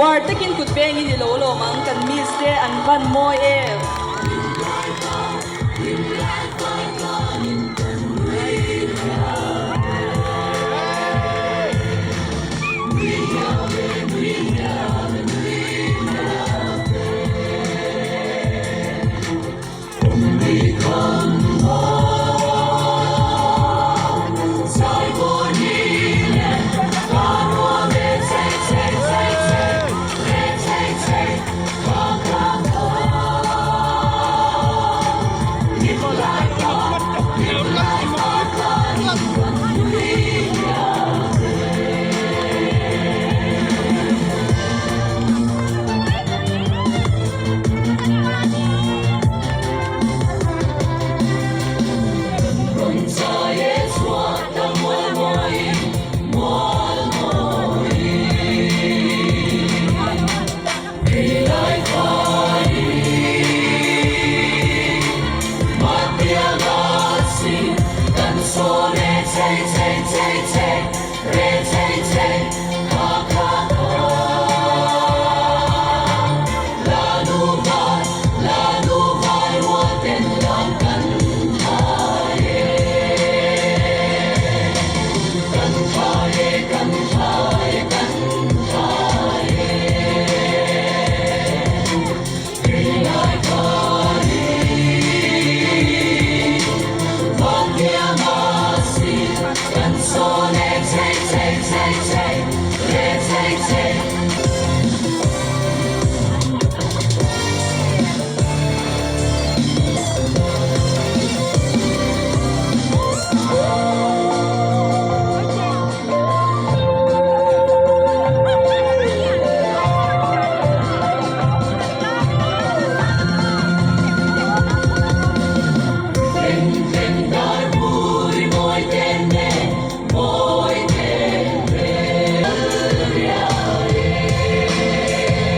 Uar takin kut pengin i lo lawm ang, kan miss te an van mawi em.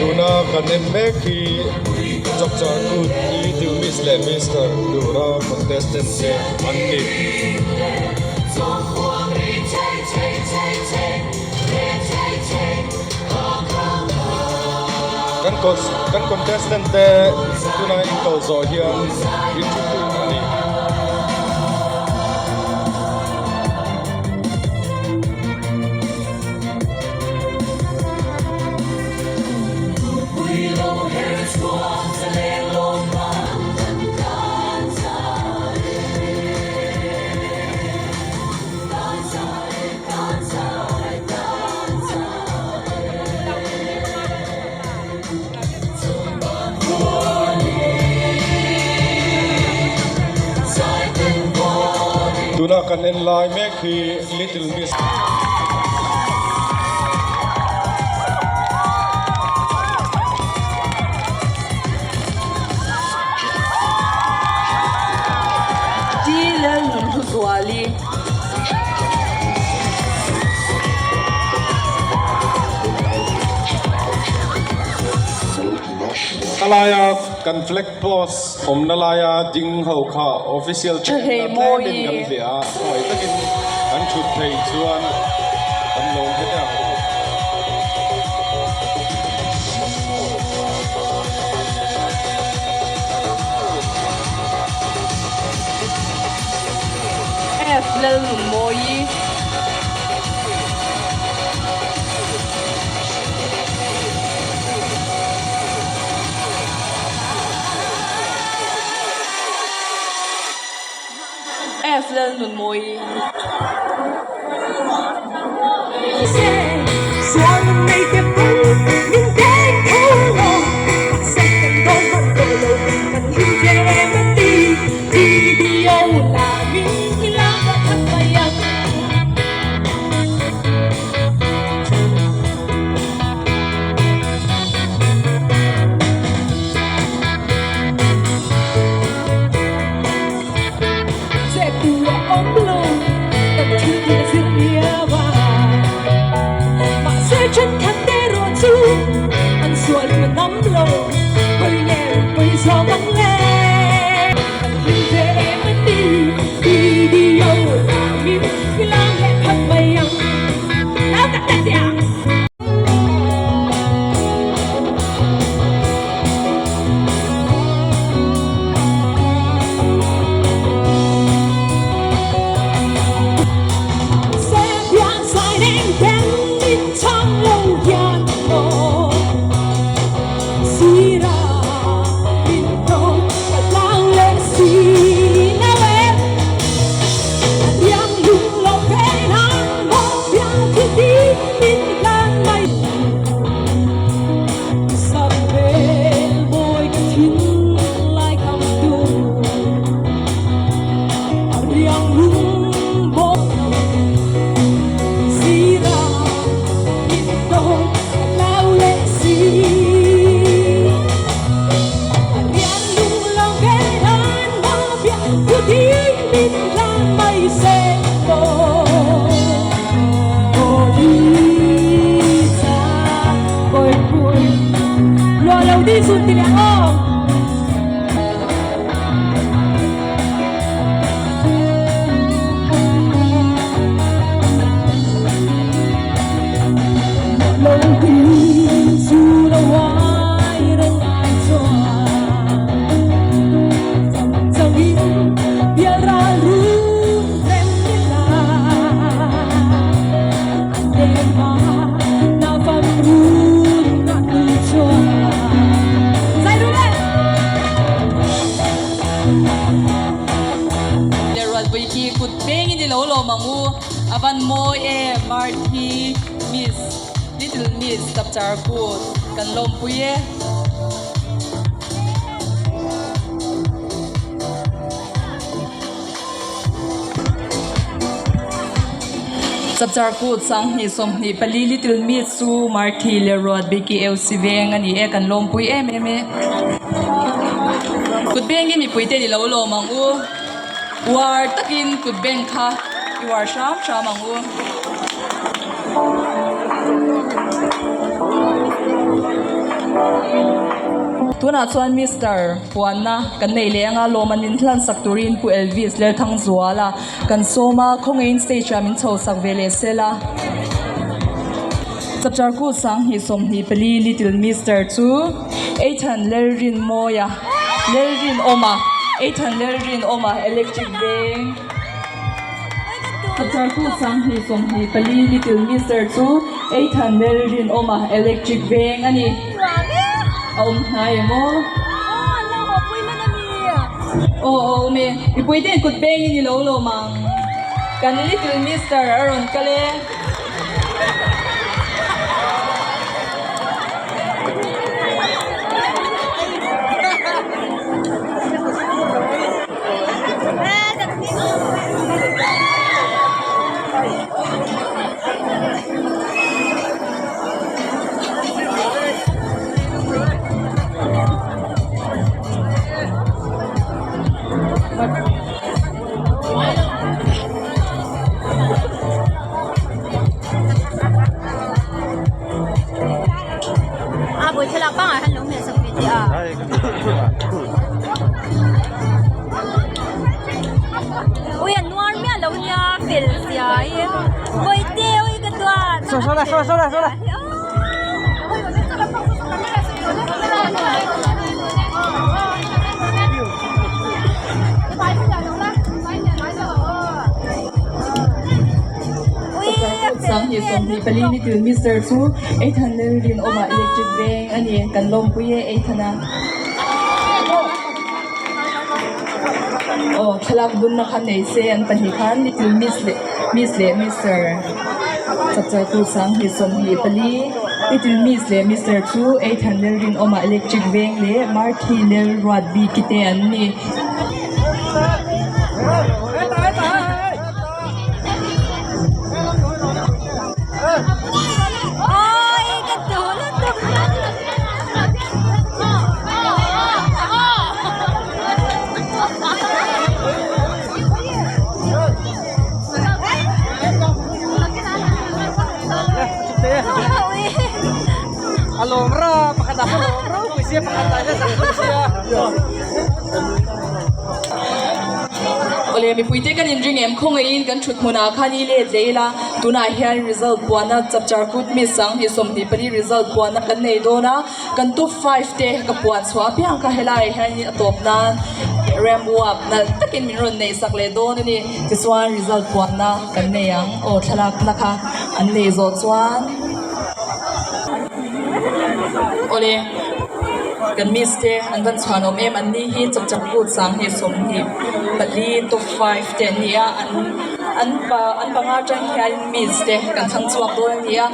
Tuna kan en mek hi Chapchar Kut Little Miss leh Mister tura contestant te an ni. Kan kan contestant te tuna inkal zawh hian inthut a ni. Tuna kan en lai mek hi Little Miss. A laia kan flag post awmna laia ding ho kha official te enna tlemin kan hliah a, khawngaih takin kan thut theih chuan kan lawm hle ang. F Lalnunmawi. F Lalnunmawi. zun ti leh ang aw. Rualpui khi kut pengin i lo lawm ang u. A van mawi e Marthi Miss Little Miss Tapchar Kut kan lawmpui e. Chapchar kut 20 24 Little Miss chu Marthi leh Ruatbiki Eusi veng a ni e kan lawmpui em em e. Kut bengin mipui te ni lo lawm ang u. Uar takin kut beng kha i uar hram hram ang u. Tunah chuan Mister Puanna kan nei leh anga lawm an inhlan sak turin Pu Elvis Lerthangzuala kan sawm a, khawngaihin stage ah min chho sak ve leh sel a. Chapchar kut 20 24 Little Mister chu Ethan Lerrinmawia Lerrinawma Ethan Lerrinawma Electric Veng Chapchar kut 20 24 Little Mister chu Ethan Lerrinawma Electric Veng a ni. A awm hnai em aw? Aw a awm e. Mipui te kut pengin i lo lawm ang. Kan Little Mister a rawn kal e. 24 Little Mister chu Ethan Lalrinawma electric veng a ni kan lawmpui e Ethan a aw thlalak bunna kha nei se an pahnih khan Little Miss leh Miss leh Mister chapchar tu 24 Little Miss leh Mister chu Ethan Lalrinawma electric veng leh Marthi Lalruatbiki te an ni. Awle mipuite kan inring em khawngaihin kan thut hmunah khan i let leh ila tunah hian result puana chapchar kut mi 24 result puana kan nei dawn a kan top 5 te ka puan chhuah apiang kha helaiah hianin a tawp nan rem uap nalh takin min rawn neih sak leh dawn a ni tichuan result puanna kan nei ang aw thlalak na kha an nei zawh chuan awle kan miss te an van chhuan awm em an ni hi chapchar kut 24 top 5 te an ni a an an pa an panga atang hian miss te kan thlang chhuak dawn a ni a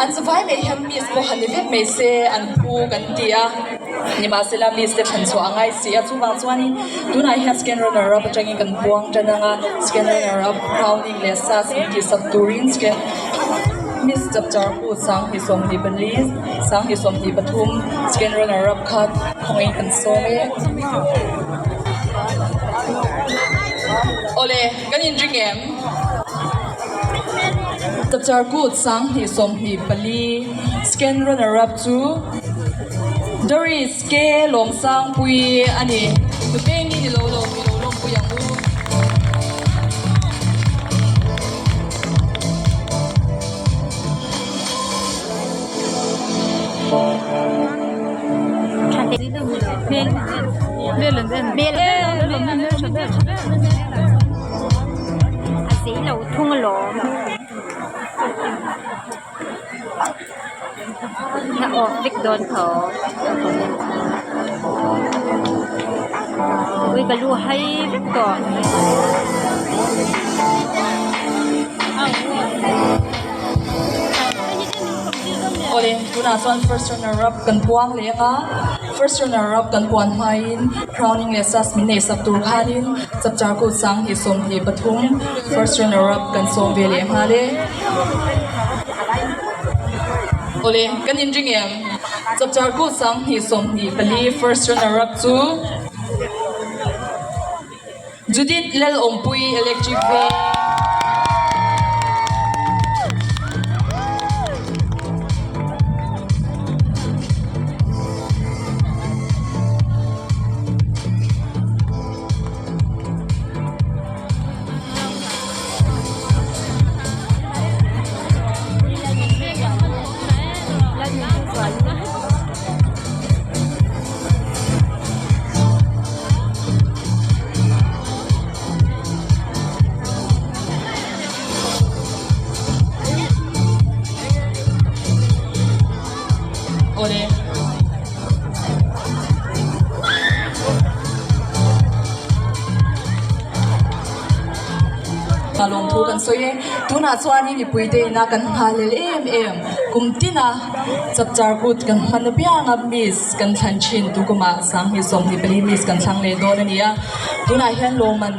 an zavai mai hian miss pawh han ni vek mai se an phu kan ti a nimahsela miss te thlan chhuah a ngai si a chuvang chuanin tunah hian second runner up atangin kan buang tan ang a second runner up crowning leh sas intih sak turin second miss chapchar kut 24 23 second runner up kha khawngaihin kan sawm e awle kan inring em. Chapchar Kut 2024 second runner up chu Doris K Lawmsangpuii a ni. Nupeng i ni lo lo i lo lawmpui ang u. A zei lo thung alawm a off vek dawn tho ui ka lu hai vek tawh. Awle tunah chuan first runner up kan puang leh ang a first runner up kan puan hmain crowning leh sas min nei sak tur khanin chapchar kut 2023 first runner up kan sawm ve leh nghal e awle kan inring em chapchar kut 2024 first runner up chu Judith Lalawmpui Electric Veng. Awle. A lawmthu kan sawi e. Tunah chuanin mipuite ina kan nghalel em em. Kum tina chapchar kut kan hman apiang a miss kan thlan thin tu kumah 2024 miss kan thlang leh dawn a ni a. Tunah hian lawmman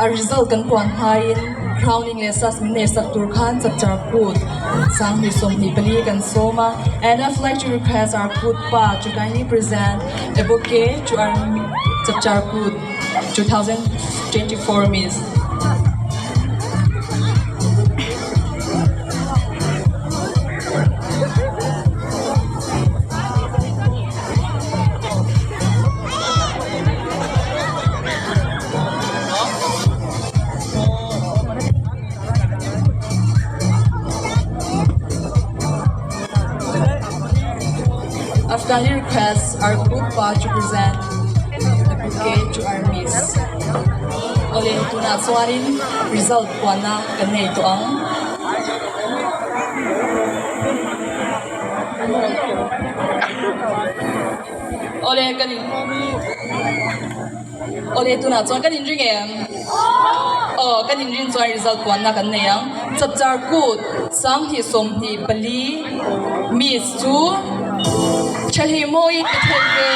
a result kan puan hmain crowning leh sas min nei sak tur khan chapchar kut 2024 kan sawm a. And I'd like to request our kut pa to kindly present a bouquet to our chapchar kut 2024 miss. Afghani requests our group pa to present the bouquet to our miss. Awle tunah chuanin result puanna kan nei tawh ang. Awle kan in Awle tunah chuan kan inring em? Aw kan inrin chuan result puanna kan nei ang. Chapchar kut 2024 miss chu Thalhimawii ka theih ve.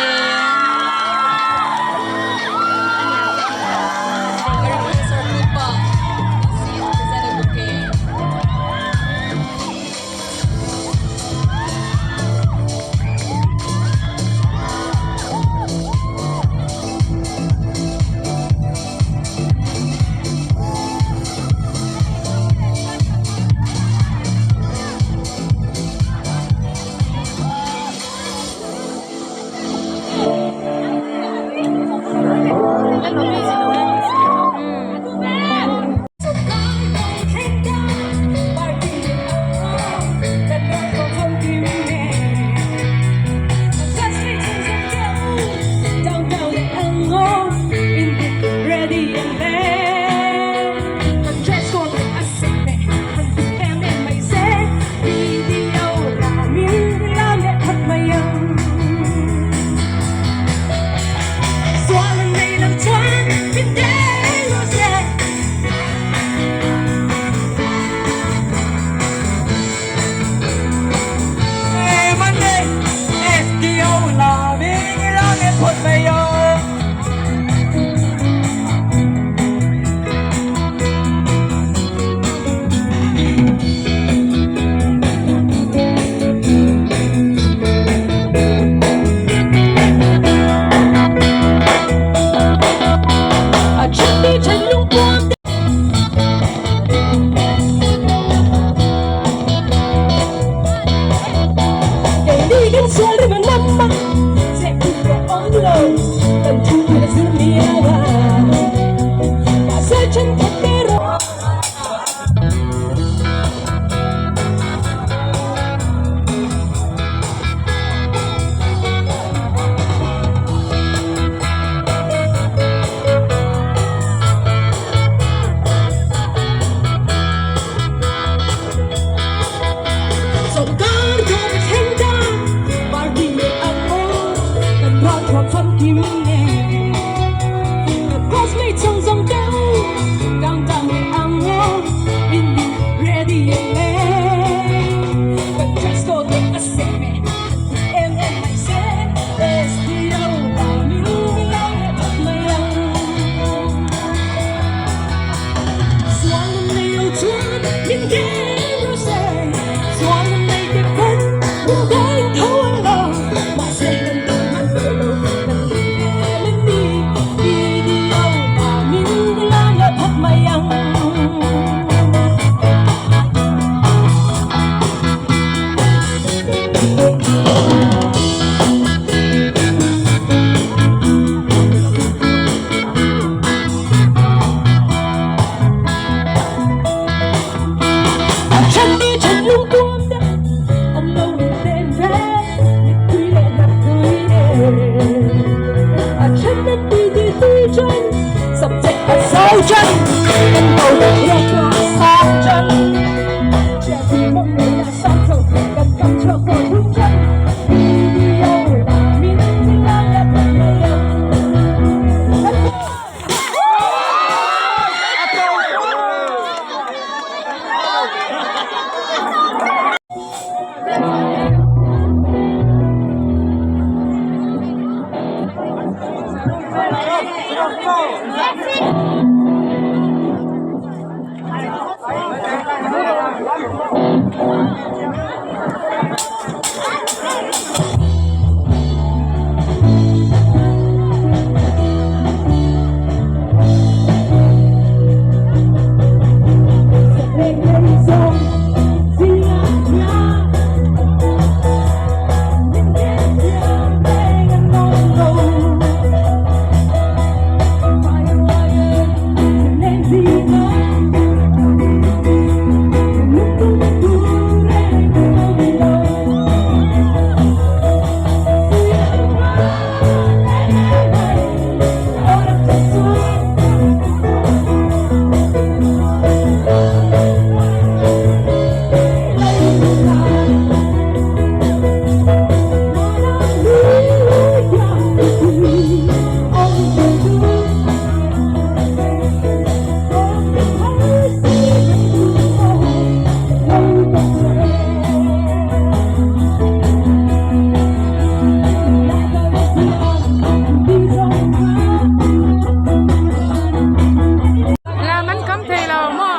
Lam an kam thei lo maw?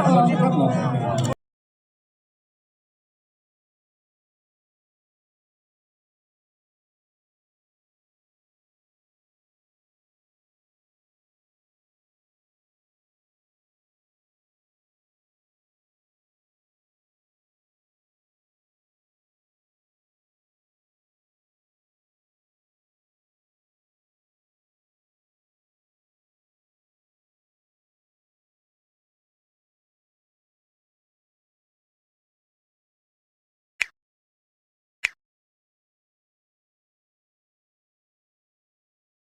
Aw aw.